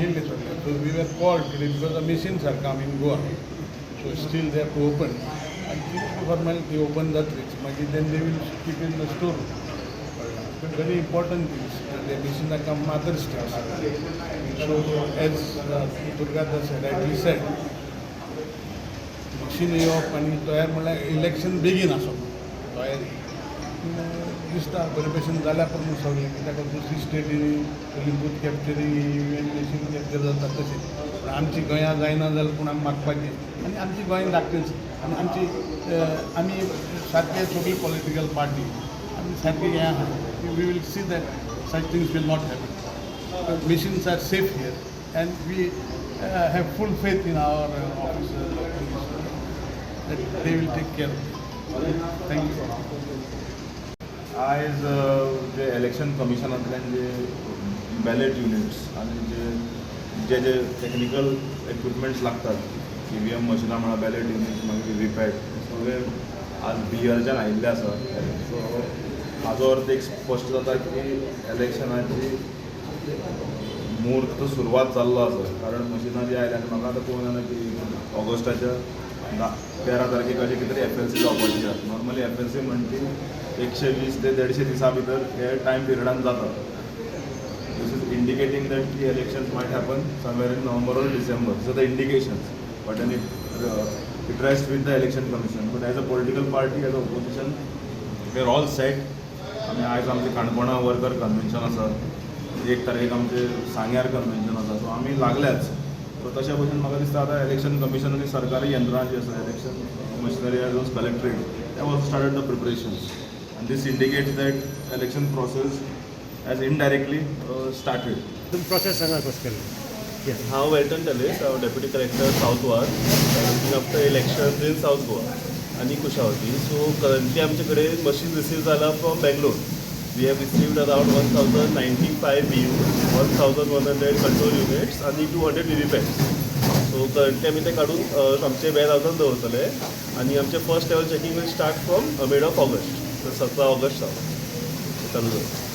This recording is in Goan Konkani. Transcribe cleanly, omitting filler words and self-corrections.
सांगिल्लें सगळें. So we were called today because the machines are come in Goa, so still they have to open आनी ती फॉर्मेलिटी ओपन जातलीच. मागीर then they will keep in the store room. Very important things, the machines are come other states. So as Durgadas said, rightly said, machine येवप आनी तयार म्हणल्यार इलेक्शन बेगीन आसप तयारी दिसता बरे भशेन जाल्या प्रमाण सगळें, कित्याक दुसरी स्टेटींनी पयलीं booth capturing, EVM machine capture जाता तशें. पूण आमची गोंया जायना जाल्यार पूण आमी मागपाचें आनी आमची गोंयान धाडटीच आनी आमची आमी सारके सगळी पॉलिटिकल पार्टी आमी सारकी हें आहा. We will see that such things will not happen. Machines are safe here and we have full faith in our officers, police, that they will take care of it. Thank you. आयज जे इलेक्शन कमिशनांतल्यान जे बॅलेट युनिट्स आनी जे जे जे टॅक्निकल इक्विपमेंट्स लागतात, ईव्हीएम मशिनां म्हळ्यार बॅलेट युनिट्स, मागीर व्ही पॅट, सगळे आज बियरच्यान आयिल्ले आसा. सो हाजो अर्थ एक स्पश्ट जाता की इलेक्शनाची मुहूर्त सुरवात जाल्लो आसा, कारण मशिनां जी आयल्या आनी म्हाका आतां पळोवंक जायना की ऑगस्टाच्या 13 तारखेक अशें कितें तरी एफएलसी जावपाची आसा. नॉर्मली एफएलसी म्हणटी 120 ते 150 दिसां भितर हे टायम पिरियडान जाता. This is indicating that the elections might happen somewhere in November or December. So the indications, but then it rests with the Election Commission. But as a political party, as a opposition, we are all set. आमी आयज आमचें काणकोणा वर्कर कन्व्हेन्शन आसा, 1 तारखेक आमचें सांग्यार कन्व्हेन्शन आसा, सो आमी लागल्याच. सो तशा भशेन म्हाका दिसता आतां इलेक्शन कमिशन आनी सरकारी यंत्रणा जी आसा, election machinery as well collectorate, they also started the preparations and this indicates that election process has indirectly started. तुम्ही प्रोसेस सांगा कसं केलं. हांव वेल्टन टेलिस, हांव deputy collector south Goa, looking after elections in South Goa आनी कुशावती. सो करंटली आमचे कडेन मशीन रिसीव जाला from Bangalore. We have received around 1095 VU, 1100 control units आनी 200 VVPATs. So currently आमी ते काडून आमचे वेअर हावसान दवरतले आनी आमचे first level checking will start from mid of August. 17 August सावन चालू जातलें.